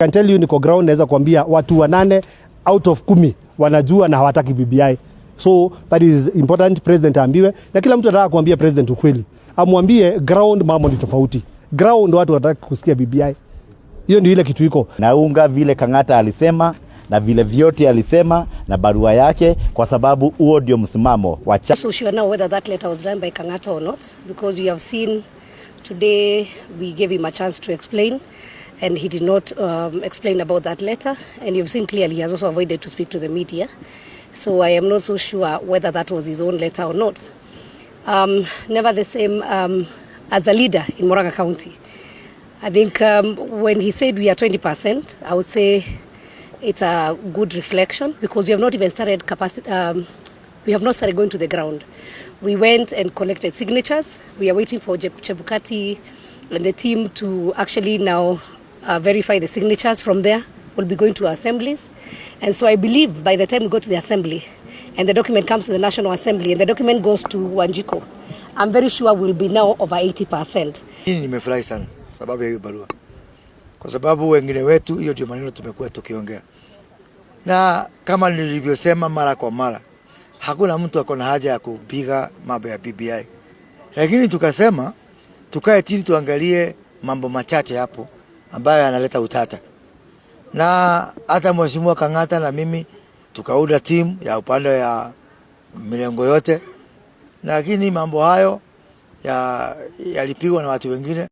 Can tell you, niko ground, naweza kuambia watu 8 out of 10 wanajua na hawataki BBI. So that is important, president aambiwe, na kila mtu anataka kuambia president ukweli, amwambie ground mambo ni tofauti. Ground watu wanataka kusikia BBI. Hiyo ndio ile kitu iko. Naunga vile Kang'ata alisema na vile vyote alisema na barua yake, kwa sababu huo ndio msimamo wa chama. So sure now whether that letter was done by Kang'ata or not, because you have seen today we gave him a chance to explain and he did not explain about that letter, and you've seen clearly he has also avoided to speak to the media. So I am not so sure whether that was his own letter or not. Never the same, as a leader in Murang'a County, I think when he said we are 20%, I would say it's a good reflection because we have not even started capacity. We have not started going to the ground. We went and collected signatures. We are waiting for Chebukati and the team to actually now verify the signatures. From there, we'll be going to assemblies. And so I believe by the time we go to the assembly and the document comes to the National Assembly and the document goes to Wanjiku, I'm very sure we'll be now over 80%. Hii nimefurahi sana sababu ya hiyo barua, kwa sababu wengine wetu, hiyo ndio maneno tumekuwa tukiongea, na kama nilivyosema mara kwa mara, hakuna mtu ako na haja ya kupiga mambo ya BBI, lakini tukasema tukae chini tuangalie mambo machache hapo ambayo yanaleta utata, na hata Mheshimiwa Kang'ata na mimi tukaunda timu ya upande ya mirengo yote, lakini mambo hayo yalipigwa na watu wengine.